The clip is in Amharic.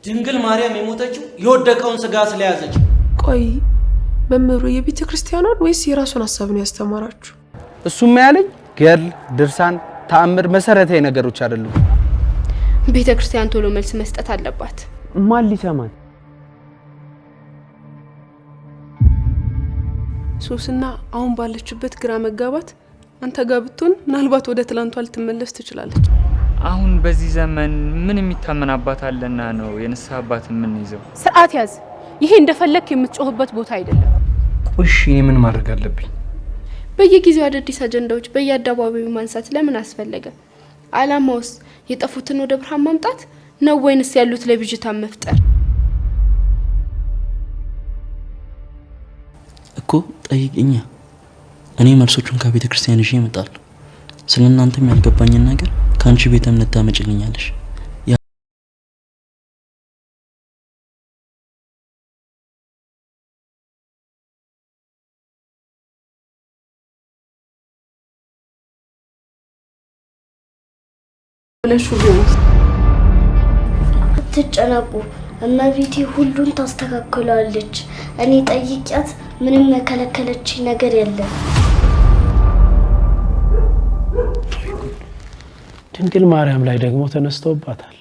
ድንግል ማርያም የሞተችው የወደቀውን ስጋ ስለያዘች። ቆይ መምህሩ የቤተ ክርስቲያኗን ወይስ የራሱን ሀሳብ ነው ያስተማራችሁ? እሱም ያለኝ ገድል፣ ድርሳን፣ ተአምር መሰረታዊ ነገሮች አይደሉም። ቤተ ክርስቲያን ቶሎ መልስ መስጠት አለባት። ማን ሊሰማን? ሶስና አሁን ባለችበት ግራ መጋባት አንተ ጋር ብትሆን ምናልባት ወደ ትላንቷ ልትመለስ ትችላለች። አሁን በዚህ ዘመን ምን የሚታመን አባት አለና ነው የንስሐ አባት የምንይዘው? ስርዓት ያዝ። ይሄ እንደፈለክ የምትጮህበት ቦታ አይደለም። ቆሽ እኔ ምን ማድረግ አለብኝ? በየጊዜው አዳዲስ አጀንዳዎች በየአደባባዩ ማንሳት ለምን አስፈለገ? አላማውስ የጠፉትን ወደ ብርሃን ማምጣት ነው ወይንስ ያሉት ላይ ብዥታ መፍጠር? እኮ ጠይቅኛ። እኔ መልሶቹን ከቤተ ክርስቲያን ይዤ እመጣለሁ። ስለ እናንተም ያልገባኝን ነገር ከአንቺ ቤተ እምነት ታመጭልኛለሽ። ብለሽ ቢሆንስ? አትጨነቁ፣ እመቤቴ ሁሉን ታስተካክላለች። እኔ ጠይቂያት ምንም የከለከለችኝ ነገር የለም። ድንግል ማርያም ላይ ደግሞ ተነስተውባታል።